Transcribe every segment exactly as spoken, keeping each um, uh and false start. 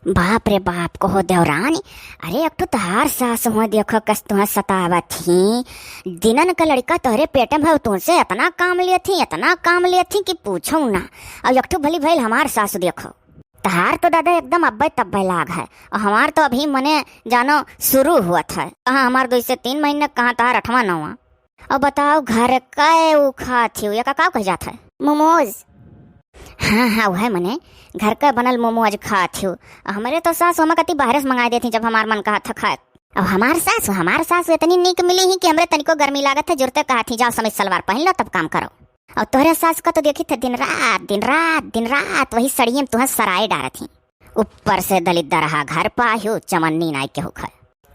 बाप रे बाप, कहो देवरानी, अरे एक ठो तोहार सास हुआ, देखो कस तुहा सतावत ही। दिनन का लड़िका तोहरे पेटे में हो, तुहसे एतना काम लेत ही, एतना काम लेत ही कि पूछो ना। अउ एक ठो भली भइल हमार सास, देखो तोहार तो दादा एकदम अब्बे तब्बे लाग है, अउ हमार तो अभी मने जानो शुरू हुवत है। कहाँ हमार दुइ से तीन महीने, कहाँ तोहार अठवा नौवा। अब बताओ, घर का उ खात हिउ, एका का कह जात है? मोमोज। हाँ, हाँ, उहै मने, घर का बनल मोमोज खात हिउ। अउ हमरे तो सास हमा कती बाहरे से मंगाइ देत ही, जब हमार मन कहत है खाए। अब हमार सास, हमार सास एतनी नीक मिली ही कि हमरे तनिको गर्मी लागत है, जुरते कहत ही, "जाओ समीज सलवार पहिन लो, तब काम करो।" अउ तोहरे सास का तो देखित है, दिन रात, दिन रात, दिन रात वही सड़िये में तुहा सराय डारत ही। ऊपर से दलिद्दर रहा घर पाहिउ, चवन्नी नाई केहू खाए।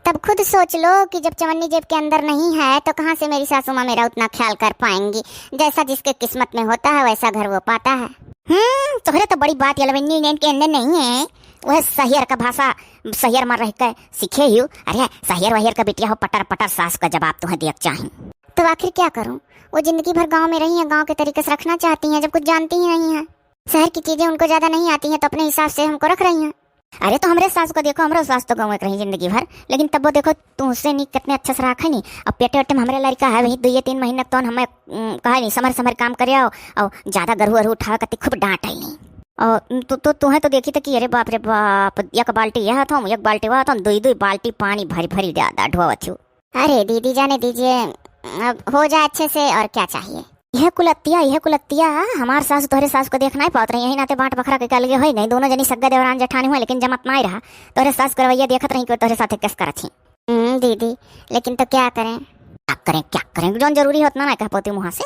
तब खुद सोच लो कि जब चवन्नी जेब के अंदर नहीं है, तो कहाँ से मेरी सासू माँ मेरा उतना ख्याल कर पाएंगी? जैसा जिसके किस्मत में होता है, वैसा घर वो पाता है। हम्म, तोहरे तो बड़ी बात ये लवन्नी नैन के अंदर नहीं है, वह सहियर का भाषा सहियर में रह के सीखे हिउ। अरे, सहियर वहियर का बिटिया हो, पटर पटर सास का जवाब तुहा दिया के चाही। तो आखिर क्या करूँ? वो जिंदगी भर गाँव में रही हैं, गाँव के तरीके से रखना चाहती हैं, जब कुछ जानती ही नहीं है। शहर की चीजें उनको ज्यादा नहीं आती हैं, तो अपने हिसाब से हमको रख रही हैं। अरे, तो हमरे सास को देखो, हमरो सास तो गाँव में रही जिंदगी भर, लेकिन तब वो देखो, तुहसे नी कितने अच्छे से राखे नी। अब पेटे वेटे में हमरे लड़िका है, वही दुइये तीन महीने तौन हमें, उम, कहा नी, समर समर काम करे आओ, अउ ज्यादा गरहू अरहू उठावे कती खूब डांट आई नी। अउ तो, तो तुहे तो देखी त कि अरे बाप रे बाप, एक बाल्टी यह हाथ हम, एक बाल्टी वह हाथ हम, दुई दुई बाल्टी पानी भरी भरी ज्यादा ढोवत हिउ। अरे दीदी, जाने दीजिए, अब हो जाए अच्छे से, और क्या चाहिए। यह कुलत्तिया, यह कुलत्तिया, हमार सास तोहरे सास को देख नाई पावत रही, यही नाते बांट बखरा के अलगे होई गई। दोनों जनी सग्गा देवरान जेठानी हुआ, लेकिन जमत नाई रहा। तोहरे सास के रवैया देखत रही कि तोहरे साथे केस करत ही। हम्म, दीदी, लेकिन तो क्या करें? क्या करें, क्या करें? जौन जरूरी होत ना, ना कह पाती मुँह से।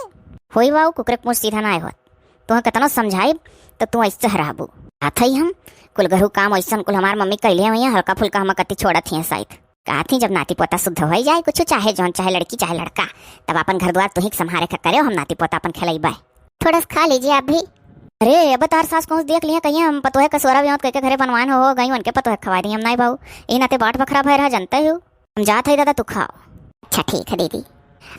होई बाऊ, कुकरे के मुँह सीधा नाई होत। तुहा केतनो समझाइब, तो तू ऐसे रहबू। हाथ ही हम, कुल घरू काम ऐसन कुल हमार मम्मी कैले हुई हैं, हल्का फुल्का हम कति छोड़त ही शायद। कहत ही, जब नाती पोता शुद्ध होइ जाए, कुछ चाहे जौन, चाहे लड़की चाहे लड़का, तब अपन घर द्वार तुही के संभारे के करे, हम नाती पोता अपन खेलैबे। थोड़ा सा खा लीजिए आप भी। अरे, अब तार सास कहूँ देख लिहे, कहिए हम पतोहे का सोरा बियाह कइके घरे बनवान हो, हो गई, उनके पतोहे खवा दी हम। नाई बाऊ, ई नाते बाट बखरा भय रहा, जानते हो। हम जात है दादा, तू खाओ। अच्छा, ठीक है दीदी।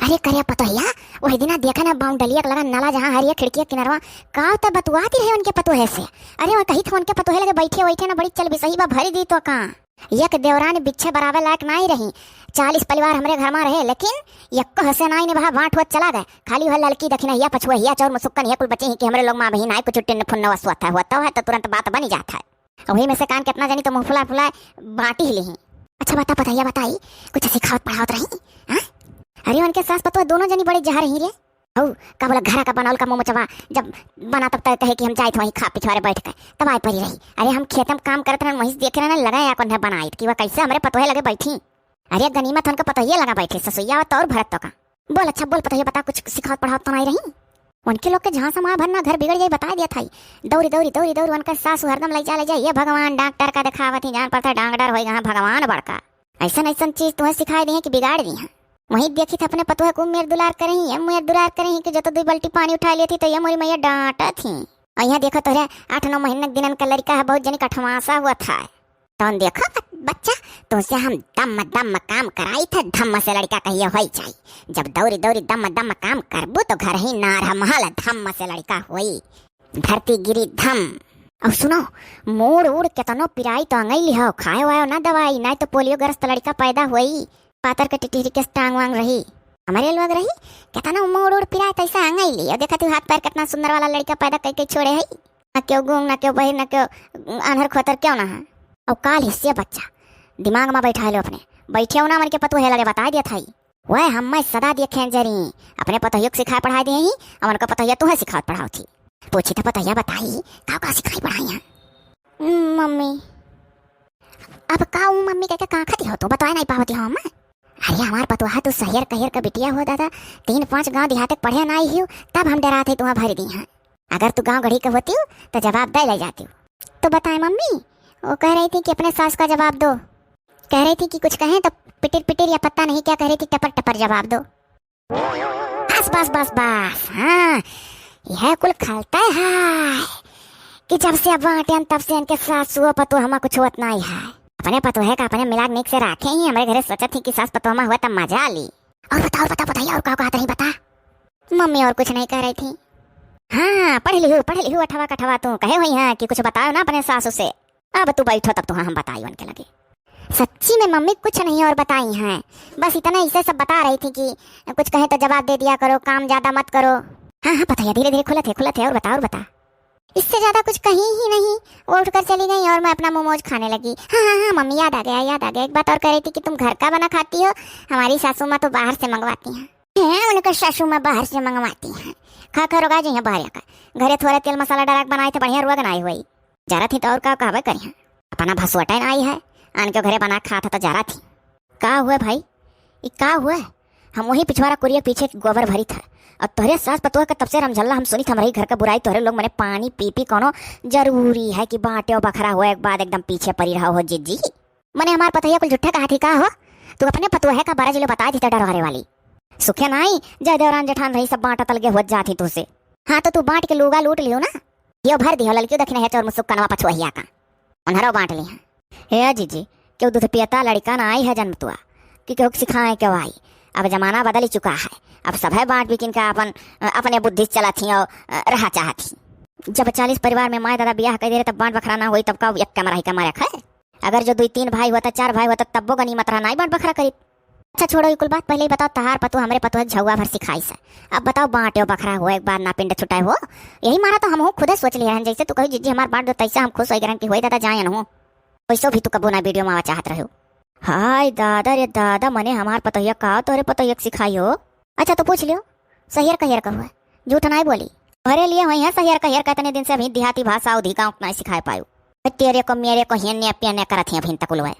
अरे करे पतोहिया, वही दिना देखा ना बाउंडलिया के लगा नाला जहाँ हरिया खिड़किया किनारवा, का तो बतुआती रहे उनके पतोहे से। अरे वो कही था उनके पतोहे लगे बैठे बैठे ना बड़ी चल बिसही बा, भरी दी तो का। एक देवरानी बिच्छे बराबर लायक नाई रही। चालीस परिवार हमरे घर मा रहे, लेकिन यक्को हसे नाई निभा, बांट हुआ चला गए। खाली वह लड़की दखिनहिया, पछुआहिया, चौर मुसुक्कन, ये कुल बचे ही कि हमरे लोग मा बहिन आई, कुछ टिन्न फुन्न वसुअत है, हुआ तो है तो तुरंत बात बनी जात है। वही में से कान कितना जनी तो मुँह फुला फुला बांटी ही लिही। अच्छा बता पतैया बताई, कुछ सिखावत पढ़ावत रही, हाँ? अरे उनके सास पतोह दोनों जनी बड़े जहर ही रे। हऊ, का बोला, घरा का बनौल का मोमोचवा जब बना तब तय कहे कि हम जाइत वहीं खा पिछवारे बैठ के, तब आए परी रही। अरे हम खेतम काम करत रहन, वहीं से देखे रहन, लगा या कोन्हे बनाइत कि वह कैसे हमरे पतोहे लगे बैठी। अरे गनीमत उनका पतोहिए लगा बैठे, ससुइया आवत और भरत तो का। बोल अच्छा बोल पतोहिया, बता कुछ सिखावत पढ़ावत तो नाई रही। उनके लोग के झांसा माँ भर ना घर बिगड़ जाई, बता दिया था। दौरी दौरी दौरी दौरी उनका सासू हरदम लई जा लई जा, ये भगवान डॉक्टर का दिखावत ही, जान पड़ता है डॉक्टर होई गहा भगवान बड़का। ऐसन ऐसन चीज तुम्हें सिखाई दी है कि बिगाड़ दी है। वहीं देखी थे अपने पतोह को मेर दुलार करही, ये मेर दुलार करही कि जो तो दुई बाल्टी पानी उठा लेती तो ये मोरी मैया डांटत ही। और यहाँ देखो तोहरे आठ नौ महीने के दिनन का लड़का है, बहुत जनी कठमासा हुआ था। तौन देखो बच-, बच्चा, तुमसे हम दम दम काम कराई थे, धम्म से लड़का कहिए होई जाई। जब दौरी दौरी दम दम काम करबू तो घर ही नार महल धम्म से लड़का होई। धरती गिरी धम। और सुनो, मोड़ उड़ केतनो पिराई तो अंगई लिहो, खाए वायो ना दवाई, नाई तो पोलियो ग्रस्त लड़का पैदा होई। पातर के टिटहरी के टांग वांग रही, हमारे लोग रही, केतनो मोड़ उड़ पिराई तैसा अंगई लिहो। देखा तू हाथ पैर कितना सुंदर वाला लड़का पैदा कई कई छोड़े है, ना क्यों गूंग, ना क्यों बहिर, ना क्यों आन्हर खोतर, क्यों ना है। और काल हिस्से बच्चा, दिमाग में बैठा लो अपने, बैठे हो ना मन के पतोहे लगे बता दिया था। वह हम मैं सदा दिए खेंजरी, अपने पतोहियो के सिखाए पढ़ाए दिए ही, और उनका पतोहिया तुहे सिखावत पढ़ावत ही। पूछी तो पतोहिया बताई, का का सिखाई पढ़ाई है? हम्म, मम्मी। अब का ऊ मम्मी कह के का खाती हो तू, बताए नहीं पावती हो हम? अरे हमार पतोहा तू सहियर कहियर का बिटिया हो दादा, तीन पांच गांव देहात तक पढ़े ना आई हो, तब हम डरात है तुहा भर दी हैं। अगर तू गांव गढ़ी के होती हो तो जवाब दे ले जाती हो। तो बताए मम्मी, वो कह रही थी कि अपने सास का जवाब दो। कह रही थी कि कुछ कहें तो पिटिर पिटिर या पता नहीं क्या कह रही थी, टपर टपर जवाब दो। बस, बस, बस, बस। हाँ, यह कुल खलता है कि जब से अब बाटेन तब से इनके सास सुआ पतोह हमा कुछ होत नाई है। अपने पतोहे का अपने मिलाग निक से राखे ही, हमरे घरे सोचत ही कि सास पतोह मा हुआ तब मजा ली। और बताओ, बताओ, बताइए, और का कहत रही, बता। मम्मी और कुछ नहीं कह रही थी। हाँ, पढ़ लिहू, पढ़ लिहू, अठवा कठवा तू कहे हुई है कि कुछ बताओ ना अपने सासू से। अब तू बैठो, तब तुहा हम बताई उनके लगे। सच्ची में मम्मी कुछ नहीं और बताई हैं, बस इतना इसे सब बता रही थी कि कुछ कहे तो जवाब दे दिया करो, काम ज्यादा मत करो। हाँ हाँ, पतोहिया, धीरे धीरे खुलत है, खुलत है, और बता, और बता। इससे ज्यादा कुछ कही ही नहीं, वो उठकर चली गई और मैं अपना मोमोज खाने लगी। हाँ हाँ हाँ मम्मी, याद आ गया, याद आ गया, एक बात और कह रही थी कि तुम घर का बना खाती हो, हमारी सासू माँ तो बाहर से मंगवाती हैं। हैं, उनका सासू माँ बाहर से मंगवाती हैं। खा खा रोगा जइहैं बाहर का। घरे थोड़ा तेल मसाला डाला के बनाए थे, बढ़िया रोग नाई हुई। जरा थी तो और का कहबे करिहैं। अपना भसुअटे नाई है, आन के घरे बना के खात है तो जरा थी। का हुआ भाई, ई का हुआ? हम वही पिछवारा कुरिया के पीछे गोबर भरी था। अब तोहरे सास पतोह के तब से रमझल्ला हम सुनी था, हमरे घर का बुराई तोहरे लोग मने पानी पी पी कोनो जरूरी है कि बांटे बखरा हुआ एक बाद एकदम पीछे पड़ी रहा हो जिज्जी। मने हमार पतोहिया कुल झूठा कहा थी का हो? तू अपने पतोहे का बड़ा जिलो बता दी तो डरवारे वाली। सुखे नाई, जय देवरान जेठान रही सब बांटा तलगे होत जात ही तुसे। हाँ तो तू बांट के लूगा लूट लियो ना। यो भर दियो ललकियो दखिना है चोर मुसुक कनवा पछुआहिया का। उन्हरो बांट ली हैं। ए जीजी, केहू दूध पियता लड़का ना आई है जन्मतुआ कि केहू के सिखाए केहू आई। अब जमाना बदल चुका है, अब सभे बांट बिकिन का अपन, अपने बुद्धि से चलत ही और रहा चाहत ही। जब चालीस परिवार में माय दादा बियाह कर दे रहे तब बांट बखरा ना होई, तब का एक कमरा ही कमरा है? अगर जो दुई तीन भाई होता, चार भाई होता, तब्बो गनीमत रहा, नाई बांट बखरा करीब। अच्छा छोड़ो ई कुल बात, पहले ही बताओ तहार पतोह हमरे पतोह के झउआ भर सिखाइस है। अब बताओ बांटे बखरा हो एक बार ना पिंड छुटाए हो। यही मारा तो हमहू खुदे सोच लिया रहन, जैसे तू कही जिज्जी हमार बांट दो तैसे हम खुश हो गए रहन कि होई दादा जाए न हो। वैसो भी तू कबो ना वीडियो में आवा चाहत रहो। हाय दादा रे दादा, मने हमार पतोहिया का तोरे पतोहिया के सिखाई हो। अच्छा तो पूछ लियो, सहियर कहियर का हुआ, झूठ नाई बोली। अरे लिए हुई है सहियर कहियर का, इतने दिन से अभी देहाती भाषा उधी गाँव के नाई सिखाए पायु। तेरे को मेरे को हेने पेने करत ही अभी तक उलवे।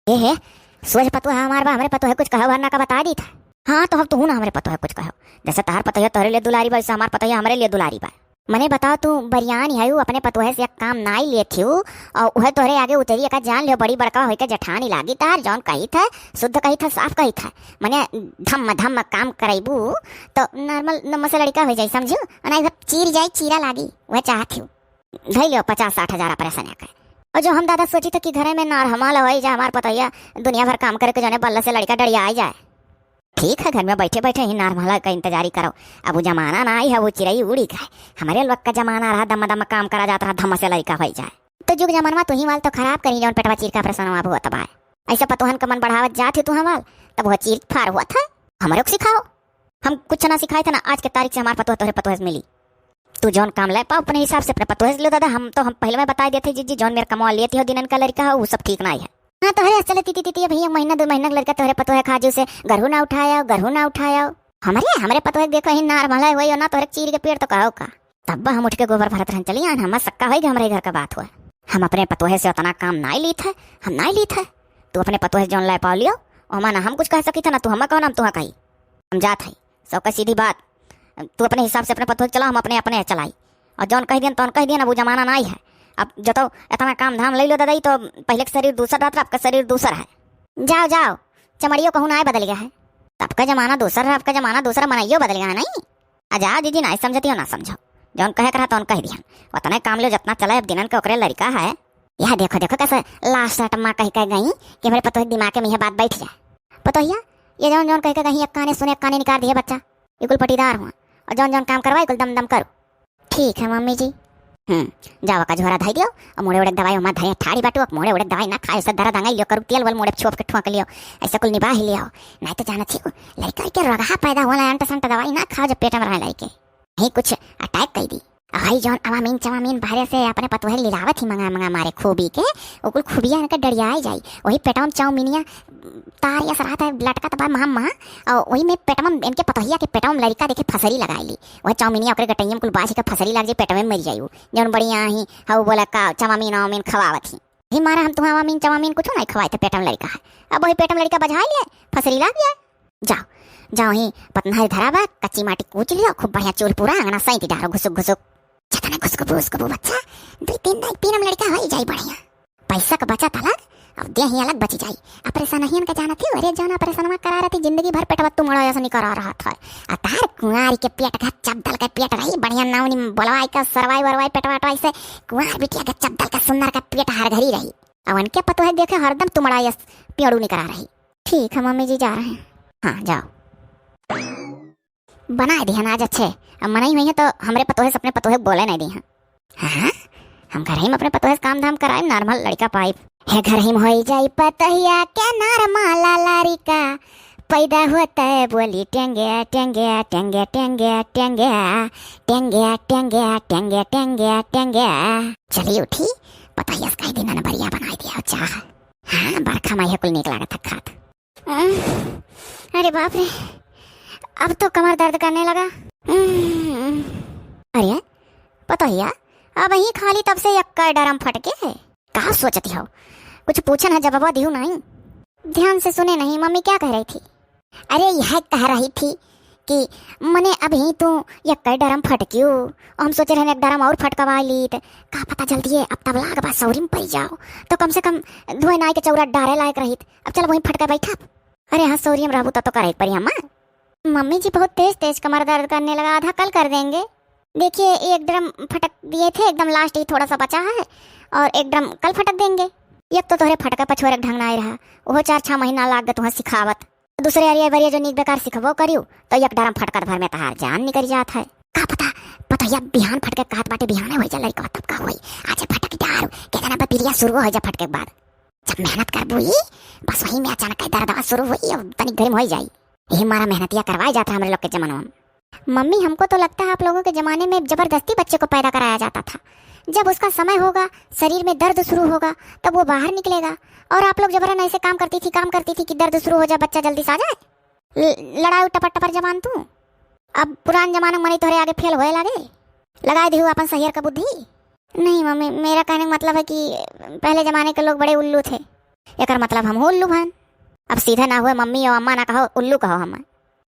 ए हे, सोच पतोह हमार बा, हमरे पतोह कुछ कहो वरना का बता दी था। हाँ तो अब तू ना हमरे पतोह कुछ कहो, जैसे तहार पतोह तोहरे लिए दुलारी बा वैसे हमार पतोह हमरे लिए दुलारी बा। मने बताओ तू बरियान है अपने पतोह से एक काम नाई लेत ही और उहे तोहरे आगे उतरी का जान लियो बड़ी बड़का होई के जेठानी लागी तार जौन कही था शुद्ध कही था साफ कही था। मने धम्म धम्म काम करैबू तो नॉर्मल नम्बर से लड़का हो जाई समझू, और नाई चीर जाई चीरा लागी वह चाहत ही। धई लियो पचास साठ हजार ऑपरेशन के। और जो हम दादा सोची थे कि घरे में नार हमाल होई जा हमार पतोहिया दुनिया भर काम करके जौने बल्ला से लड़का डरिया आई जाए। ठीक है, घर में बैठे बैठे ही नार हमाल का इंतजारी करो। अब वो जमाना ना आई है, वो चिरई उड़ी गए। हमारे लोग का जमाना रहा, दम दम काम करा जाता रहा, धम से लड़का होई जाए। तो जुग जमाना तू ही वाल तो खराब करी जौन पेटवा चीर का ऑपरेशन अब होत बा। ऐसे पतोहन का मन बढ़ावत जात ही तू हमाल, तब वो चीर फार हुआ था। हमारे को सिखाओ। हम कुछ ना सिखाए थे ना, आज के तारीख से हमार पतोह तोहरे पतोह से मिली। तू जौन काम ले पाओ अपने हिसाब से अपने पतोह से लो दादा, हम तो हम पहले में बताई देते जिज्जी, जौन मेरे कमवा लेती हो दिनन का लड़का हो, वो सब ठीक ना है। हाँ, तोहरे चले तीती तीती अभी एक महीना दो महीना का लड़का तोहरे पतोह खा जो से गरहू ना उठाया, गरहू ना उठाया। हमरे, हमरे पतोह के देखो ही नार भला वही ना तोहरे चीर के पेट तो कहो का। तब हम उठ के गोबर भरत रहन चली आन, हम सक्का होई कि हमरे घर का बात हुआ। हम अपने पतोह से उतना काम नाई ली थे, हम नाई ली थे। तू अपने पतोह से जौन ले पाओ लियो, ओमा ना हम कुछ कह सकी थे ना तू हमें कहो ना हम तुहा कही। हम जात है, सबका सीधी बात। तू अपने हिसाब से अपने पतोह चलाओ, हम अपने, अपने चलाई। और जौन कह दियन, तौन कह दियन, अब वो जमाना नाई है। अब जो तो इतना काम धाम ले लो दादा, ई तो पहले के शरीर दूसर रहत रहा, अब का शरीर दूसर है। जाओ, जाओ, चमड़ियो कहूँ नाई बदल गया है। तब का जमाना दूसर रहा, अब का जमाना दूसरा, मनइयो बदल गया है, नहीं? आ जाओ दीदी, नाई समझती हो, ना समझो। जौन कहे के रहा, तौन कह दियन। उतने काम लियो, जितना चला, अब दिनन के ओकरे लड़का है। यह देखो, देखो कैसे लास्ट एटमा कह के गई कि हमरे पतोह के दिमाग में यह बात बैठ जाए। पतोहिया, ये जौन जौन कह के गई, एक काने सुने, एक काने निकाल दिए बच्चा। ये कुल पटीदार हुआ। और जौन जौन काम करवाई, कुल दम दम करो। ठीक है मम्मी जी। हम्म, जाओ का झोरा धई दियो, और मोड़े उड़े दवाई उमा धरे ठाड़ी बाटू, अब मोड़े उड़े दवाई ना खाए, से दर्द अंगाई लियो, करू तेल वल मोड़े छोप के ठोंक लियो, ऐसे कुल निबाह लियो। नहीं तो जानत ही हो, लड़का के रोगहा पैदा होला, अंट संट दवाई ना खाओ जब पेट में रहे लड़के। यही कुछ अटैक कर दी। भाई जौन अवामीन चवामीन बाहरे से अपने पतोहे लिलावत ही मंगा मंगा मारे खूबी के, ओकुल खूबिया इनका डरियाई जाई। वही पेटवा में चाउमीनिया तार यस रहत है, लटकत बा महा महा, और वही में पेटवा में इनके पतोहिया के पेटवा में लड़का देखे फसरी लगाई ली। वह चाउमीनिया ओकरे गटैया में कुल बाझ के फसरी लाग जाई, पेटवे में मर जाई। उ जौन बढ़िया ही हऊ बोला का चाउमीन वाउमीन खवावत ही। ही मारा हम तुहा चाउमीन चवामीन कुछ नहीं खवाए थे, पेटवा में लड़का है। अब वही पेटवा में लड़का बझा लिया, फसरी लाग गया। जाओ, जाओ ही पतनहर धरा बा, कच्ची माटी कूच लियो, खूब बढ़िया चूल पूरा अंगना सैंत डारो घुसुक घुसुक। जतने घुसकबू उसकबू बच्चा, दुई तीन दाई पीनम लड़का होई जाई बढ़िया। पैसा का बचत अलग, अब देही अलग बची जाई। ऑपरेशन हियन का जानत ही, अरे जौन ऑपरेशनवा करा रहती जिंदगी भर पेटवा तुमड़ा ऐसा निकरा रहत है। आ तार कुंवारी के पेट का चब्दल के पेट रही, बढ़िया नाउनी बोलवाई का सरवाई वरवाई पेटवा अटवाई से कुंवार बिटिया के चब्दल का सुंदर का पेट हर घड़ी रही। अब उनके पतोहे देखे हरदम तुमड़ा यस पेड़ू निकरा रही। ठीक है मम्मी जी, जा रहे हैं। हाँ, जाओ। बनाए दिहन आज अच्छे। अब मनई हुई है तो हमरे पतोहे से अपने पतोहे के बोले नहीं दी हैं। हाँ? हम घरही में अपने पतोह से काम धाम कराइब, normal लड़का पाइब। हे घरही में होई जाई पतोहिया के normal लड़का, पैदा होते बोली टेंगे, टेंगे, टेंगे, टेंगे, टेंगे, टेंगे, टेंगे, टेंगे, टेंगे, टेंगे। चली उठी, पतोहिया से कही दिन न बढ़िया बनाई दिया चाह। हाँ, बरखा में यह कुल नीक लागत है खात। उम, अरे बाप रे, अब तो कमर दर्द करने लगा। उम, अरे पतोहिया, अबहीं खाली तब से यक्का डरम फटके है। का सोचती हो? कुछ पूछन है, जवाबवा दियो नहीं। ध्यान से सुने नहीं, मम्मी क्या कह रही थी? अरे यह कह रही थी कि मने अबहीं तू यक्का डरम फटकियो, हम सोचे रहन एक डरम और फटकवा लीत, का पता जल्दी है अब तब लाग बा सौरी में पड़ी जाओ, तो कम से कम धोए नाई के चौरा डारे लायक रहित। अब चल वहीं फटके बैठब। अरे हाँ, सौरी में रहबू तो, तो करे के पड़ी अम्मा। मम्मी जी बहुत तेज तेज कमर दर्द करने लगा, आधा कल कर देंगे। देखिए, एक ड्रम फटक दिए थे, एकदम लास्ट ही थोड़ा सा बचा है, और एक ड्रम कल फटक देंगे। एक तो तोहरे फटका पछोरे के ढंग ना आए रहा, वो चार छह महीना लाग गए तुहाँ सिखावत। दूसरे अरिया बरिया जो नीक बेकार सिखबो करियो, तो एक ड्रम फटकत भर में तहार जान निकल जात है। का पता, पता या बिहान फटके कहत बाटे, बिहाने होई जा लड़का, तब का होई। आज फटक डारू, कहते ना पिरिया शुरू हो जा फटके के बाद। जब मेहनत करबू ई, बस वही में अचानक कहीं दर्दवा शुरू होई और तनी गर्म हो जाई। यही मारा मेहनतिया करवाए जाता हमरे लोग के जमाना में। मम्मी, हमको तो लगता है आप लोगों के जमाने में जबरदस्ती बच्चे को पैदा कराया जाता था। जब उसका समय होगा, शरीर में दर्द शुरू होगा, तब वो बाहर निकलेगा। और आप लोग जबरन ऐसे काम करती थी, काम करती थी कि दर्द शुरू हो जाए, बच्चा जल्दी से आ जाए। ल-, लड़ाऊ टपर टपर जबान तू। अब पुरान जमाना में मनी तोहरे आगे फेल होए लागे। लगाए दिहू अपन सहियर का बुद्धि। नहीं मम्मी, मेरा कहने का मतलब है कि पहले जमाने के लोग बड़े उल्लू थे। एकर मतलब हम उल्लू भन। अब सीधे ना हुए मम्मी और अम्मा ना कहो, उल्लू कहो हम।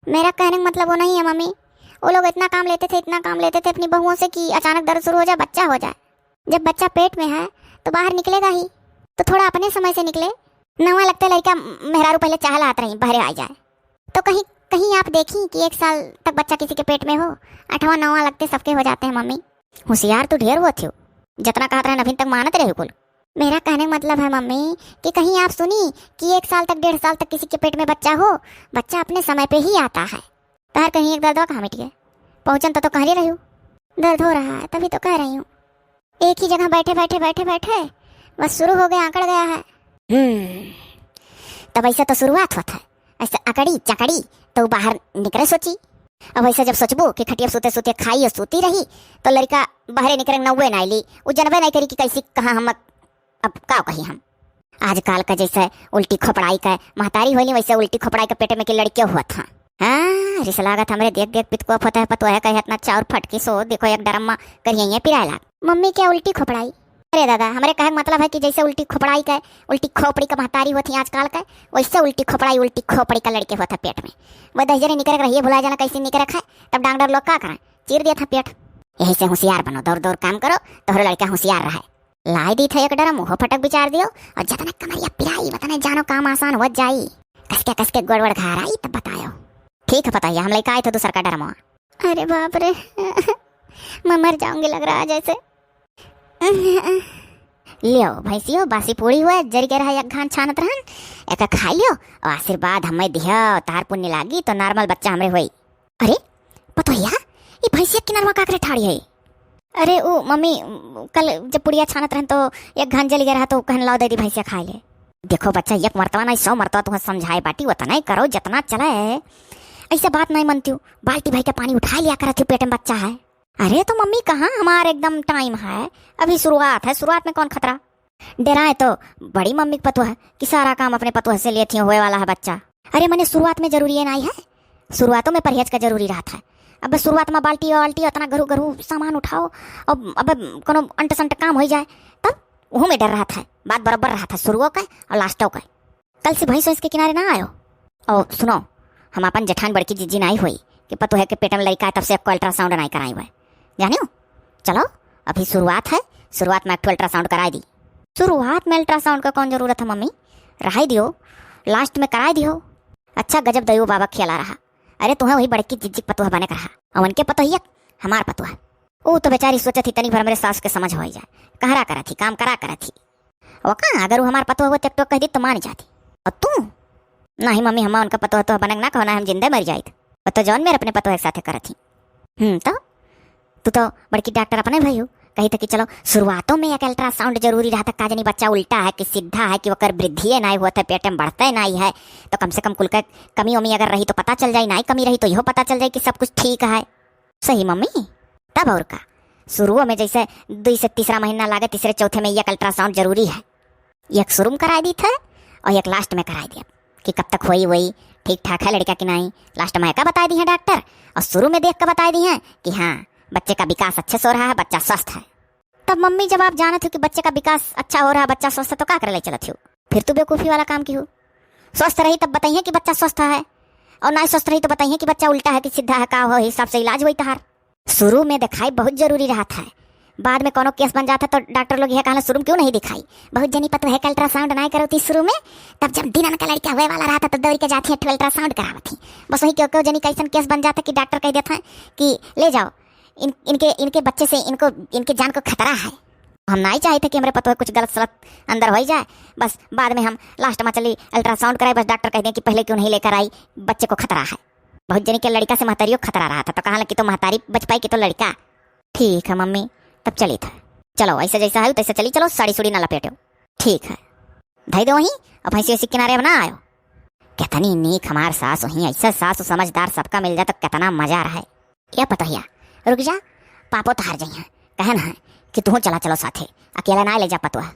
मेरा कहने का मतलब वो नहीं है मम्मी। वो लोग इतना काम लेते थे, इतना काम लेते थे अपनी बहुओं से कि अचानक दर्द शुरू हो जाए, बच्चा हो जाए। जब बच्चा पेट में है तो बाहर निकलेगा ही, तो थोड़ा अपने समय से निकले। नवा लगते लड़का मेहरारू पहले चाह लात रही बहरे आ जाए, तो कहीं कहीं आप देखी कि एक साल तक बच्चा किसी के पेट में हो, आठवां नौवां लगते सबके हो जाते हैं मम्मी। होशियार तो ढेर हुआ थी, जितना कहत रहन अभी तक मानत रहे कुल। मेरा कहने का मतलब है मम्मी कि कहीं आप सुनी कि एक साल तक, डेढ़ साल तक किसी के पेट में बच्चा हो, बच्चा अपने समय पे ही आता है। तहर कहीं एक दर्दवा कहाँ मिट गए? पहुँचन तो, तो कहले रही हूँ। दर्द हो रहा है, तभी तो कह रही हूँ। एक ही जगह बैठे, बैठे, बैठे, बैठे बस शुरू हो गया, अकड़ गया है। हम्म, तब ऐसे तो शुरुआत होत है, ऐसे अकड़ी, चकड़ी, तो बाहर निकले सोची। अब ऐसे जब सोचबो कि खटिया सूते, सूते खाई और सूती रही, तो लड़का बाहरे निकले नौवे ना ली, वो जनबे नहीं करी कि कैसी, कहाँ हम अब का कही हम? आजकल का जैसे उल्टी खोपड़ाई का महतारी होली, वैसे उल्टी खोपड़ाई का पेट में के लड़के हुआ था। हाँ, रिस लागत हमरे देख देख पितको फतह पतोह कहे इतना चाउर फटकी सो, देखो एक डरम मा करिए पिराए लाग। मम्मी क्या उल्टी खोपड़ाई? अरे दादा, हमरे कहे के मतलब है कि जैसे उल्टी खोपड़ाई का, उल्टी खोपड़ी का महतारी होती आजकल का, वैसे उल्टी खोपड़ाई, उल्टी खोपड़ी का लड़के होता पेट में। वह दहिजरे निकरक रहिए, भुला जाना कैसे निकरक है, तब डॉक्टर लोग का करें, चीर दिया था पेट। यही से होशियार बनो, दौड़ दौड़ काम करो, तोहरो लड़का होशियार रहे। लाई दी था एक डरम, मुँह फटक बिचार दियो, और जतने कमरिया पिराई, वतने जानो काम आसान हो जाई। कसके कसके गोड़ वोड़ घाराई, तब बतायो। ठीक है, पता है, हम लेके आए थे दूसर का डरमवा। अरे बाप रे, मैं मर जाऊंगी लग रहा है जैसे। लियो भैंसियो, बासी पूड़ी हुए, जरि के रहा एक घान छानत रहन, एक खाई लियो, और आशीर्वाद हमें दियो, तार पुण्य लागी तो normal बच्चा हमरे होई। अरे पतोहिया, ई भैंसिया किनरवा का करे ठाड़ी है? अरे ओ मम्मी, कल जब पुड़िया छानत रहन तो एक घान जलि गया रहा तो कहन लाओ दे दी भैंसिया खाए ले। देखो बच्चा, एक मरतवा नहीं सौ मरतवा तुहं समझाए बाटी, उतना ही करो जितना चले। ऐसे बात नहीं मनती हूँ, बाल्टी भर के पानी उठाए लिया करत हूँ, पेट में बच्चा है। अरे तो मम्मी कहाँ, हमार एकदम time है, अभी शुरुआत है, शुरुआत में कौन खतरा। डेराए तो बड़ी मम्मी के पतोह है कि सारा काम अपने पतोह से लेती हुए वाला है बच्चा। अरे मने शुरुआत में जरूरी है नहीं है, शुरुआतों में परहेज का जरूरी रहत है। अब शुरुआत में बाल्टी वाल्टी उतना घरू घरू सामान उठाओ, अब अब कोनो अंट संट काम हो जाए, तब वहू में डर रहत है। बात बराबर रहत है शुरुओं का और लास्टों का। कल से भैंस वैंस के किनारे ना आयो। और सुनो, हम अपन जेठान बड़की जिज्जी नाई होई कि पतोह के पेट में लड़का है तब से आपको ultrasound नाई कराई हुए, जानियो। चलो, अभी शुरुआत है, शुरुआत में एक ठो ultrasound कराई दी। शुरुआत में ultrasound का कौन जरूरत है मम्मी, रहाई दियो, last में कराई दियो। अच्छा गजब दयो बाबा खेला रहा। अरे तुहें वही बड़की जिज्जी के पतोह बने के रहा, और उनके पतोहिया हमार पतोह। ऊ तो बेचारी सोचत ही तनी भर मेरे सास के समझ हो जाए, कहरा करत ही, काम करा करत ही। वो का, अगर वो हमार पतोह होत एक ठो कह दी तो मान जाती। और तू? नहीं मम्मी, हम उनका पतोह तो बनक ना कहो, ना हम जिंदे मर जाइत। वो तो जौन मेरे अपने पतोह के साथे करत ही। हम्म, तो तू तो बड़की डॉक्टर अपने भाई हो, कही था कि चलो, शुरुआतों में एक अल्ट्रासाउंड जरूरी रहत है, का जानी बच्चा उल्टा है कि सीधा है, कि ओकर वृद्धिये नाई होत है, पेटे में बढ़ते नाई है, तो कम से कम कुल के कमी वमी अगर रही तो पता चल जाई, नाई कमी रही तो इहो पता चल जाई कि सब कुछ ठीक है। सही मम्मी, तब और का, शुरुओं में जैसे दुई से तीसरा महीना लागे, तीसरे चौथे में एक अल्ट्रासाउंड जरूरी है। एक शुरू में कराए दी थे और एक लास्ट में कराए दिया कि कब तक होई वही, ठीक ठाक है लड़का कि नहीं। लास्ट में का बताए दी है डॉक्टर, और शुरू में देख के बताए दी है कि हाँ, बच्चे का विकास अच्छे से हो रहा है, बच्चा स्वस्थ है। तब मम्मी, जब आप जानत हो कि बच्चे का विकास अच्छा हो रहा है, बच्चा स्वस्थ है, तो का करे ले चलत हो? फिर तू बेवकूफ़ी वाला काम की हो। स्वस्थ रही तब बताइए कि बच्चा स्वस्थ है, और ना स्वस्थ रही तो बताइए कि बच्चा उल्टा है कि सीधा है, का हो, हिसाब से इलाज होई तहार। शुरू में दिखाई बहुत जरूरी रहत है, बाद में कोनो केस बन जात है तो डॉक्टर लोग यह कहना शुरू में क्यों नहीं दिखाई। बहुत जनी पतोह है कि अल्ट्रासाउंड ना करती शुरू में, तब जब दिन अनका लड़का हुए वाला रहता तो दौड़ के जाती है अल्ट्रासाउंड करावत ही। बस वही क्यों क्यों जनी कैसन केस बन जाता कि डॉक्टर कह देता है कि ले जाओ इन, इनके इनके बच्चे से, इनको, इनके जान को खतरा है। हम नहीं चाहते कि हमारे पतोह कुछ गलत सलत अंदर हो ही जाए, बस बाद में हम लास्ट में चली अल्ट्रासाउंड कराए, बस डॉक्टर कह दें कि पहले क्यों नहीं लेकर आई, बच्चे को खतरा है। बहुत जनी के लड़का से महतारियों खतरा रहा था, तो कहा कि तो महतारी बच पाई कि तो लड़का। ठीक है मम्मी, तब चली था। चलो, ऐसे जैसा है तैसे चली, चलो साड़ी सुड़ी ना लपेटो। ठीक है, धई दो वहीं, अब भैंसी वैसी किनारे अब ना आयो। कितनी नीक हमार सास वहीं, ऐसा सास समझदार सबका मिल जाए तो कितना मजा रहे। या पतोहिया, रुक जा, पापो तहार जइहैं, कहन है कि तुहूँ चला चलो साथे, अकेला ना ले जा पतोह।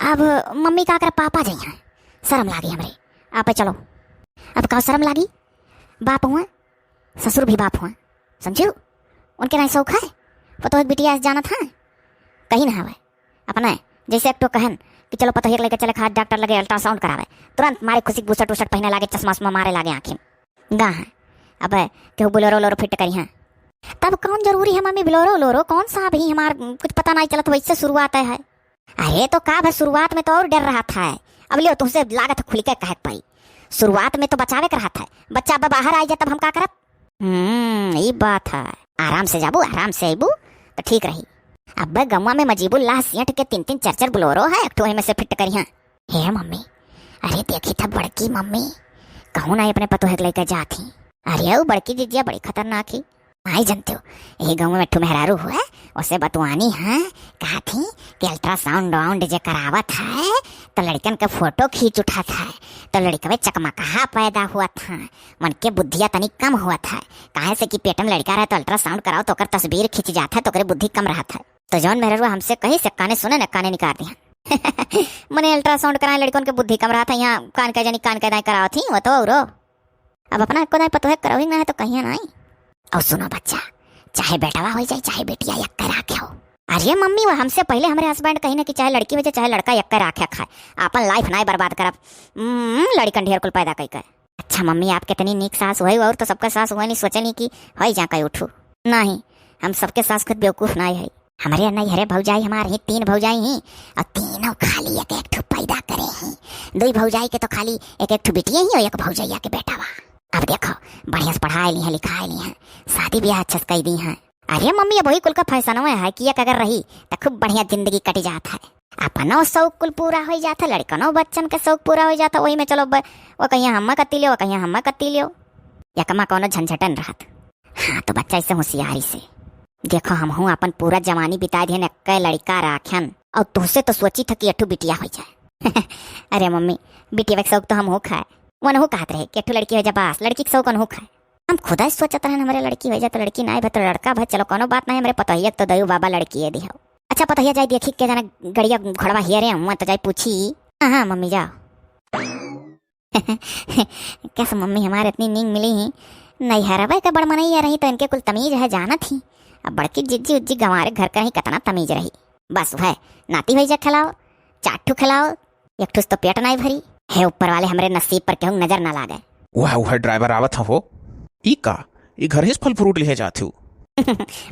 अब मम्मी का कर पापा जइहैं, शर्म लागी हमरे, आपे चलो। अब का शर्म लागी, बाप हुआ, ससुर भी बाप हुआ, समझू? उनके नहीं शौक है, पतोह के बिटिया ऐसे जानत है, कहीं ना हवे। अपने जैसे एक ठो कहन कि चलो पतोहिया के लेके चले खास डॉक्टर लगे अल्ट्रासाउंड करावे, तुरंत मारे खुशी के बुसट उसट पहने लागे, चश्मा उश्मा मारे लागे आँखी में। गा है, अब केहू बोलेरो उलेरो फिट करी हैं। तब कौन जरूरी है मम्मी बोलेरो उलेरो, कौन सा अभी हमार कुछ पता नहीं चलत, वैसे शुरुआत है। अरे तो का भाई, शुरुआत में तो और डर रहा था, अब लियो तुमसे लागत खुल के कहे के पड़ी। शुरुआत में तो बचावे के रहा था, बच्चा अब बाहर आ जाए तब हम का करब? हम्म, ई बात है। आराम से जाबू, आराम से अइबू, तो ठीक रही। अब्बे गौवा में मजीबुल्लाह सेठ के तीन तीन चार चार बोलेरो है, एक ठो में से फिट करिहा। हे मम्मी, अरे देखी था बड़की मम्मी, कहूँ ना अपने पतोह के लेके जात ही। अरे वो बड़की जिज्जिया बड़ी खतरनाक ही। आई जानते हो, यही गाँव में एक ठो मेहरारू हुआ, उसे बतवानी है, कहा थी कि अल्ट्रासाउंड वाउंड जे करावत है, तो लड़कन के फोटो खींच उठा था, तो लड़कवे चकमकाहा पैदा हुआ था, मन के बुद्धिया तनी कम हुआ था, काहे से कि पेट में लड़का रहे तो अल्ट्रासाउंड कराओ तो ओकर तस्वीर खींच जात है, तो ओकरे बुद्धि कम रहत है। तो जौन मेहररुआ हमसे कही से काने सुने न काने निकाल दिया। मने अल्ट्रासाउंड कराए लड़कन के बुद्धि कम रहत है, यहाँ कान के जानी कान के दाएं करावत ही, वो तो औरो। अब अपना एको दाईं पतोहे करौही ना है तो कहिया नाई। और सुनो बच्चा, चाहे बेटवा हो जाए चाहे बेटिया, एक कर आखे हो। अरे मम्मी, वो हमसे पहले हमरे हस्बैंड कही ना कि चाहे लड़की हो जाए चाहे लड़का, एक कर आखे खाए, आपन लाइफ नाई बर्बाद करब। हम्म, लड़कन ढेर कुल पैदा कई कर। अच्छा मम्मी, आप कितनी नीक सास हुई, और तो सबका सास हुई नहीं, सोचे नहीं कि हो जा कई उठू। नहीं, हम सबके सास खुद बेवकूफ नाई है। हमरे नैहरे भौजाई हमार ही तीन भौजाई ही, और तीनों खाली एक एक ठो पैदा करे ही। दुई भौजाई के तो खाली एक एक ठो बिटिया ही और एक भौजैया के बेटा बा। अब देखो, बढ़िया से पढ़ाई ली है, लिखाई ली है, शादी ब्याह अच्छे से कई दी है। अरे मम्मी, अब वही कुल का फैसनवे है कि एक अगर रही तो खूब बढ़िया जिंदगी कटी जात है, अपनो शौक कुल पूरा हो जात है, लड़कनो बच्चन के शौक पूरा हो जात है। वही में चलो ब-, वो कहिया हम्मा कत्ती लियो, वो कहिया हम्मा कत्ती लियो, यकमा कौनो झंझटन रहत। हाँ तो बच्चा, ऐसे होशियारी से देखो, हमहू अपन पूरा जवानी बिता दिहन एक्के लड़का राखन, और तुहसे तो सोची था कि एठू बिटिया हो जाए। अरे मम्मी, बिटिया के शौक तो हमहू खाए, वनहू कहत रहे कि एठू लड़की हो जा, बस लड़की के शौक वनहू खाए। हम खुदा सोचत रहन हमरे लड़की हो जाए, तो लड़की ना भे तो लड़का भे, चलो कोनो बात नहीं, हमरे पतोहिया के तो दयू बाबा लड़की ये दिहो। अच्छा पतोहिया जाए देखी के जाना गड़िया घोड़वा हियरे हुआ तो जाए पूछी। हाँ हाँ मम्मी जाओ। कैसे मम्मी हमारे इतनी नींद मिली ही, नैहरवे के बड़ मनैया रही तो इनके कुल तमीज है जानत ही। अब बड़की जिज्जी उज्जी गंवारे घर का ही कितना तमीज रही। बस वह नाती भैया खिलाओ, चार ठू खिलाओ, एक ठूस तो पेट नाई भरी। हे ऊपर वाले हमरे नसीब पर केहू नजर ना लागे। वह वह ड्राइवर आवत ह हो। ई का, ई घर ही से फल फ्रूट लिहे जात हूँ।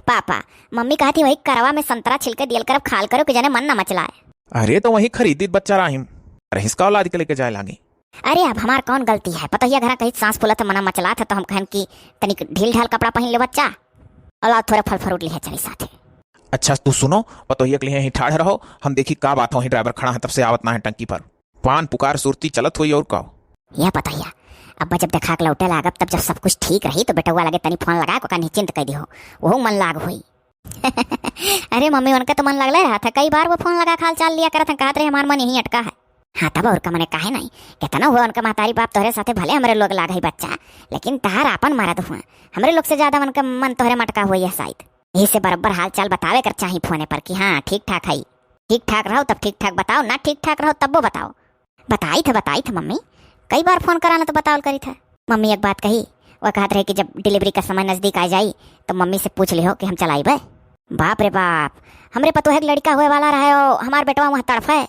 पापा, मम्मी कहत ही वही करवा में संतरा छिलके दियल करब, खाल करो कि जने मन ना मचलाए। अरे तो वही खरीदी बच्चा राहिम, रहीस का औलाद के लेके जाए लागी। अरे अब हमार कौन गलती है, पतोहिया घरा कही सांस फूलत है, मना मचलात है, तो हम कहन कि तनिक ढील ढाल कपड़ा पहन ले बच्चा, औलाद थोड़े फल फ्रूट लिहे चली साथे। अच्छा तू सुनो, पतोहिया के लिए यहीं ठाढ़ रहो, हम देखी का बात हो, वहीं ड्राइवर खड़ा है तब से आवत ना है टंकी पर। पान पुकार सुरती चलत होई और का। या पतोहिया, अब जब देखा के लौटे लागब तब जब सब कुछ ठीक रही तो बेटवा लगे तनी फोन लगा के ओका निश्चिंत कर दिहो, वहू मन लाग होई। अरे मम्मी, उनका तो मन लगले रहत है, कई बार वो फोन लगा के हाल चाल लिया करत हैं, कहत रहे हमार मन यहीं अटका है। हाँ तब और का, मने काहे नहीं, कितना हुआ उनका महतारी बाप तोहरे साथे, भले हमरे लोग लाग है बच्चा, लेकिन तहार आपन मरद हुआ, हमरे लोग से ज्यादा उनका मन तोहरे मटका हुआ है शायद। यही से बराबर हाल चाल बतावे कर चाही फोने पर कि हाँ ठीक ठाक है, ठीक ठाक रहो तब ठीक ठाक बताओ, ना ठीक ठाक रहो तब्बो बताओ। बताई थे, बताई थे मम्मी, कई बार फोन कराना तो बतावल करी थे। मम्मी एक बात कही, वो कहत रहे कि जब डिलीवरी का समय नजदीक आ जाई तो मम्मी से पूछ लिहो कि हम चलाइबे। बाप रे बाप, हमरे पतोहे के लड़का हुए वाला रहे हो, हमार बेटवा वहाँ तड़फे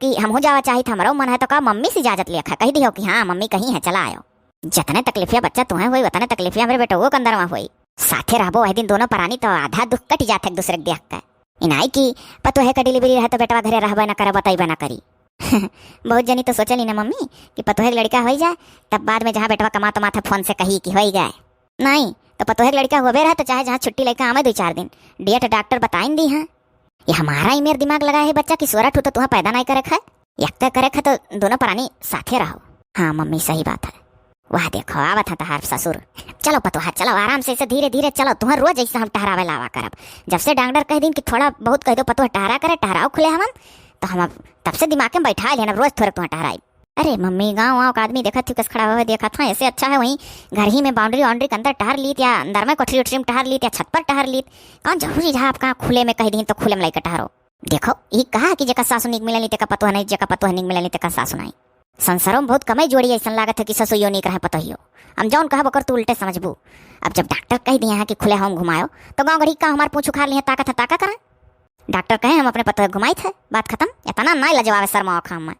कि हमहू जावा चाहित, हमरो मन है तो का मम्मी से इजाजत लिया खा, कह दियो कि हाँ मम्मी कहीं है चला आयो। जतने तकलीफिया बच्चा तुहे हुई उतने तकलीफिया हमरे बेटवो के अंदर में हुई। साथे रहबो वही दिन दोनों परानी तो आधा दुख कट जात है एक दूसरे के देख के। इनाई की पतोहे का डिलीवरी रहे तो बेटवा घरे रहबे ना करे, बतैबे ना करी। बहुत जनी तो सोचली ना मम्मी कि पतोहे के लड़का हो जाए, तब बाद में जहाँ बेटवा कमा तमात है फोन से कही कि हो गए। नहीं तो पतोहे के लड़का होबे रहे तो चाहे जहाँ छुट्टी लेके आवे दो चार दिन, डेट डॉक्टर बताइन दी है। ये हमारा ही मेर दिमाग लगा है बच्चा कि सोरठ हो तो तुहाँ पैदा नहीं करे है, यक्का करे है तो दोनों परानी साथे रहो। हाँ मम्मी सही बात है। वाह देखो आवत है तहार ससुर। चलो पतोहा चलो आराम से, ऐसे धीरे धीरे चलो, तुहाँ रोज ऐसे हम टहरावे लावा करब। जब से डॉक्टर कह दिन कि थोड़ा बहुत कह दो पतोह टहरा करे, टहराओ खुले हमन, तो हम अब तब से दिमाग में बैठा लेना, रोज थोड़े तुहाँ टहराई। अरे मम्मी, गाँव वाँव का आदमी देखत थी कस खड़ा हुआ देखत हाँ, ऐसे अच्छा है वहीं घर ही में बाउंड्री वाउंड्री के अंदर टहर लीत या अंदर में कोठरी उठरी में टहर लीत या छत पर टहर लीत। कौन जरूरी रहा आप कहाँ खुले में कह दी तो खुले में लाइके टहरो। देखो ई कहा कि जेका सासु नीक मिलनी तेका पतोह नहीं, जेका पतोह नीक मिलनी तेका सासु नहीं। संसारों में बहुत कमे जोड़ी ऐसन लागत है कि ससुइयो नीक रहे पतोहियो। हम जौन कहब ओकर तू उल्टे समझबू। अब जब डॉक्टर कह दिए हैं कि खुले हम घुमायो तो गाँव गढ़ी का हमार पूछ उखाड़ लिए ताकत है ताका करें। डॉक्टर कहे हम अपने पतोह घुमाई थे, बात खत्म। इतना नहीं लजवावे शर्माओ खाम में।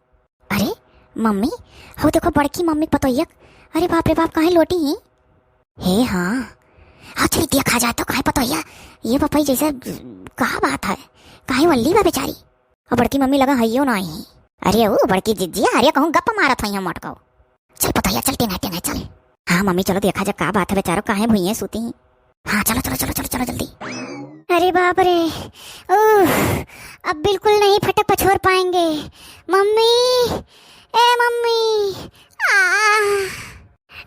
अरे मम्मी, हो देखो बड़की मम्मी पतोहिया। अरे बाप रे बाप, काहे लोटी ही? हे हाँ, हाँ चली देखा जाए तो काहे पतोहिया, ये बपई जैसे का बात है, काहे वल्ली बा बेचारी। और बड़की मम्मी लगा हइयो ना ही। अरे ओ बड़की जिज्जिया, अरे कहूँ गप मारत हई हम मटको। चल पतोहिया चल, टेंगा टेंगा चल। हाँ मम्मी चलो देखा जाए का बात है, बेचारो काहे भुइये सूती ही। हाँ चलो चलो चलो चलो चलो जल्दी। अरे बाप रे, उफ, अब बिल्कुल नहीं फटक पछोर पाएंगे। मम्मी, ए मम्मी, आ,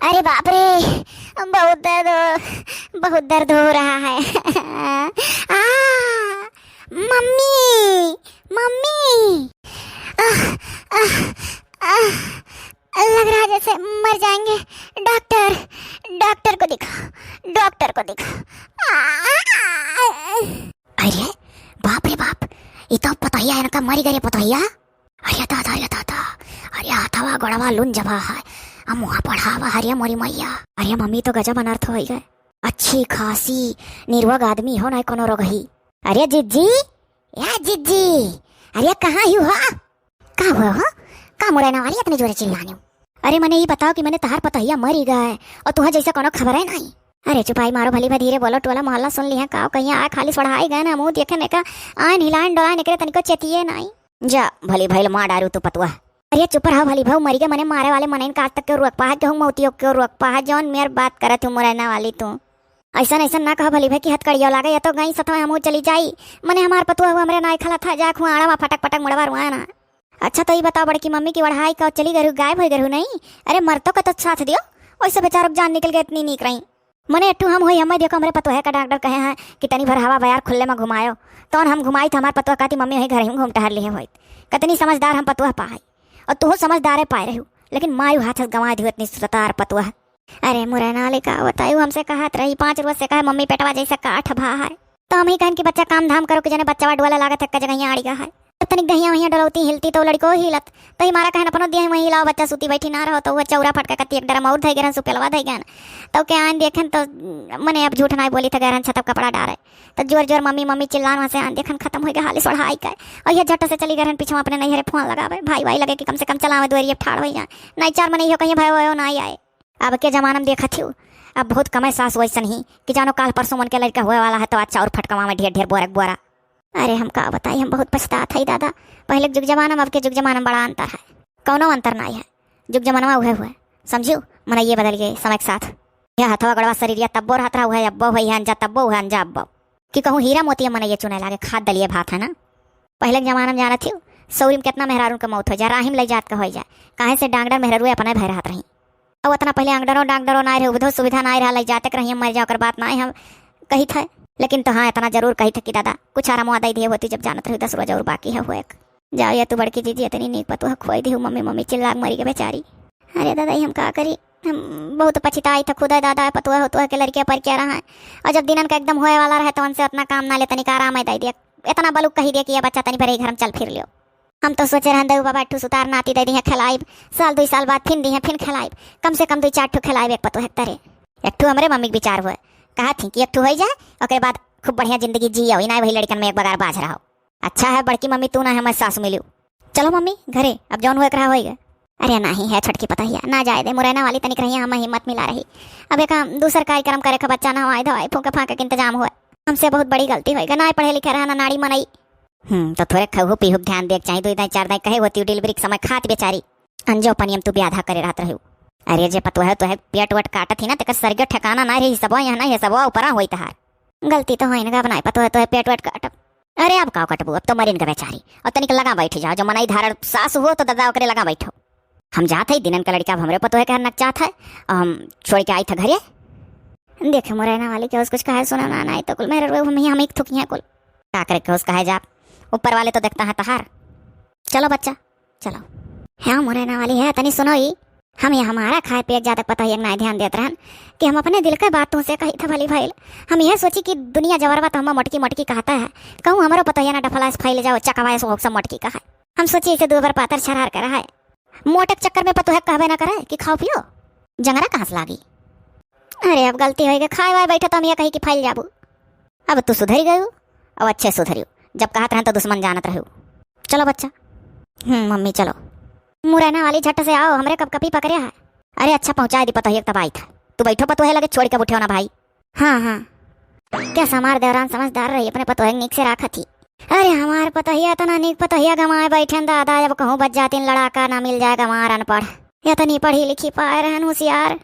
अरे बाप रे, बहुत दर्द हो, बहुत दर्द हो रहा है। आ, मम्मी, मम्मी, आ, आ, आ, लग रहा है जैसे मर जाएंगे। डॉक्टर, डॉक्टर को दिखाओ, डॉक्टर को दिखाओ। आ, आ, आ। अरे बाप रे बाप, ये तो पतोहिया है इनका, मरी गई पतोहिया। अरे दादा, अरे दादा, अरे हाथवा गोड़वा लुन जबा है, आ मुँह पढ़ावा, अरे मोरी मैया। अरे मम्मी तो गजब अनर्थ हो गए। अच्छी खासी निरुआ आदमी हो ना कोनो रोगही। अरे जिज्जी, ए जिज्जी, अरे कहाँ ही हुआ? का हुआ हो? का मुरैना वाली इतने जोरे चिल्लाने हो? अरे मने ई बताओ कि मने तहार पतोहिया मरी गए और तुहा जैसे कोनो खबर है नहीं। अरे चुपाई मारो भली भा, धीरे बोलो, टोला मोहल्ला सुन लिहे, काव कहिया आए खाली सड़हाई गए ना, मुँह देखे ने का आइन हिलाइन डोलाइन एकरे तनिको चेतिए नहीं। जा भली भइल मार डारू तू पतुआ। अरे चुप रहो भली भाऊ, मरी के मने मारे वाले मनइन का आज तक क्यों रोक पा है, क्यों मौतियों क्यों रोक पा है, जौन मेर बात करत हूँ मुरैना वाली तू। ऐसन ऐसन ना कहो भली भाई कि हथकड़ियो लागे, या तो गई सथवा हमहू चली जाई। मने हमार पतुआ हुआ हमरे नाई खला था, जा खुआड़ा मा फटक फटक मुड़वा रुआ ना। अच्छा तो ई बताओ बड़की मम्मी की वढ़ाई का चली गरू, गायब हो गरू नहीं? अरे मरतो का तो साथ दियो, वैसे बेचारो जान निकल गए इतनी नीक रही। मने एट्टू हम होई, हमें देखो हमरे पतोहे का डॉक्टर कहे हैं कि तनी भर हवा बयार खुल्ले मा घुमायो, तौन हम घुमाई था हमार पतोह कहती मम्मी वही घर ही घूम टहर लिए होइत। कतनी समझदार हम पतोह पाए, और तुहू समझदारे पाए रहू, लेकिन मायू हाथ से गंवा दियो इतनी सुतार पतोह। अरे मुरैना वाली का बताई, वो हमसे कहत रही, पाँच रोज से कहे मम्मी पेटवा जैसे काठ भा है। तो हम ही कहन कि बच्चा काम धाम करो कि जने बच्चा डोले लागत है, का जगह यहाँ अड़िगा है। जब तनिक दहिया वहिया डलौती हिलती तो लड़को हिलत। तो ही मारा कहन अपनो दिया वहीं हिलाओ, बच्चा सूती बैठी ना रहो, तो वो चौरा फटका कत्ती एक डरम और धई गए, सुपेलवा धई गए। तो के आन देखन तो मने अब झूठ ना बोली था, गहरन छतप कपड़ा डारे। तो जोर जोर मम्मी मम्मी चिल्लान, वहाँ से आन देखन खत्म हो गया हाली सोढ़ाई का। और यह झट से चली गए पीछे अपने नैहरे फोन लगावे, भाई भाई लगे कि कम से कम चलावे दुआरिये ठाड़ हो जाए, नहीं चार मने यो कहीं भयो ना आए। अब के जमाना में देखत हिउ, अब बहुत कमे सास वैसन ही कि जानो काल परसों मन के लड़का हुए वाला है तो अच्छा और फटकवा में ढेर ढेर बोरक बोरा। अरे हम का बताई, हम बहुत पछतात है दादा। पहले के जुग जमाना में अब के जुग जमाना में बड़ा अंतर है। कौनो अंतर नहीं है, जुग जमाना उहे हुए, समझियो, मनइये बदल गए समय के साथ। यह हथवा गड़वा शरीरिया तब्बो रहत रहा, उहे अब्बो हुए, यह अंजा तब्बो, उहे अंजा अब्बो। कि कहूँ हीरा मोतिया मनइये चुने लागे, खाद दलिए भात है ना। पहले के जमाना में जानत हिउ, सौरी में कितना मेहरारू के मौत हो जाए, राही में लई जात के हो जाए, काहे से डांगडर मेहरारू अपने भय रहत रही। अब उतना पहले अंगडरो डांगडरो ना रहे, उधर सुविधा ना रहा, लई जाते के रही मर जाओ, ओकर बात ना हम कही थे। लेकिन तो हाँ, इतना जरूर कही था कि दादा, कुछ आराम वादा ही दिए होती, जब जानत रही दस रोज और बाकी है हुए। जाओ या तू बड़की जीजी, इतनी नीक पतोह खोई दी मम्मी, मम्मी चिल्ला के मरी के बेचारी। अरे दादा, ई हम का करी, हम बहुत पछिताई था खुद है दादा, पतोह होतोह के लड़किया पर क्या रहा है। और जब दिनन का एकदम होए वाला रहे तो उनसे उतना काम ना ले, तनिक आराम है दे दिया। इतना बलुक कही दिया कि ये बच्चा तनी पर ही घर में चल फिर लियो। हम तो सोचे रहन दऊ बाबा, एक ठू सुतार नाती दे दी है खिलाइब, साल दुई साल बाद फिन दी है, फिन खिलाइब, कम से कम दुई चार ठू खिलाइब एक पतोह एक तरे। एक ठू हमरे मम्मी के विचार हुए, कहा थी कि एक ठू होई जाए, ओकरे बाद खूब बढ़िया जिंदगी जियो, इनाय वही लड़कन में एक बगार बाझ रहो। अच्छा है बड़की मम्मी तू ना है, मैं सास मिलियो। चलो मम्मी घरे, अब जौन हुए करा होई गए। अरे नाही है छोटकी पतोहिया, ना जाए दे, मुरैना वाली तनिक रही, हम हिम्मत मिला रही। अब एक हम दूसर कार्यक्रम करे का बच्चा ना हो, आए धवाई फूके फाके के इंतजाम हुए। हमसे बहुत बड़ी गलती होई गए, ना पढ़े लिखे रहा ना नाड़ी मनई। हम्म, तो थोरे खहू पीहू के ध्यान देख चाही, दुई दाई चार दाई कहे होती डिलीवरी के समय खात बेचारी। अंजो पनियम तू ब्याधा करे रहत रहू। अरे जे पतोह तो है पेट वट काटत ही ना, तेकर सरगे ठिकाना ना रही, सबवा यहाँ ना है, सबवा ऊपरा होई तहार। गलती तो होई ना, अब नाई पतोह तो है पेट वट काटब। अरे अब का कटबू, अब तो मरिन के बेचारी। और तनिक लगा बैठ जाओ, जो मनई धारण सास हो तो दादा ओकरे लगा बैठो। हम जात है दिनन का लड़का, अब हमरे पतोह के नक चाहत है, और हम छोड़ के आई था घरे। देखे मुरैना वाली के उस कुछ कहे सुना ना, नाई तो कुल मेरे रो हम ही, हम एक थुकी हैं कुल। का करे के उस कहे जा, ऊपर वाले तो देखता है तहार। चलो बच्चा, चलो। हाँ मुरैना वाली है, तनी सुनो ई। हम ये हमारा खाए पिए ज्यादा पतोहिया के ना ध्यान देत रहन कि हम अपने दिल का बात तुमसे कही था भली भइल। हम यह सोची कि दुनिया जवरवा तो हम मोटकी मोटकी कहता है, कहूँ हमरो पतोहिया ना डफलास फैल जाओ, चकवास हो सब मोटकी कहा। हम सोची इसे दो बार पातर छरार कर रहा है। मोटे के चक्कर में पतोह कहबे ना करे कि खाओ पियो, जंगरा कहाँ से लागी। अरे अब गलती होई गई, खाए वाए बैठे तो हम ये कही कि फैल जाबू। अब तू सुधरी गयू, अब अच्छे सुधरियो। जब कहत रहन तो दुश्मन जानत रहू। चलो बच्चा। हम्म मम्मी चलो। मुरैना वाली झट से आओ, हमरे कपकपी पकड़े है। अरे अच्छा पहुँचा दी पतोहिया के तब आई था। तू बैठो पतोहे लगे, छोड़ के उठे ना भाई। हाँ हाँ। क्या समार देवरान समझदार रही, अपने पतोहे के नीक से राखत ही। अरे हमार पतोहिया इतना नीक पतोहिया गमाए बैठन दादा, जब कहूँ बच जातीन लड़ाका ना मिल जाए गमार अनपढ़। इतनी पढ़ी लिखी पाए रहन होशियार।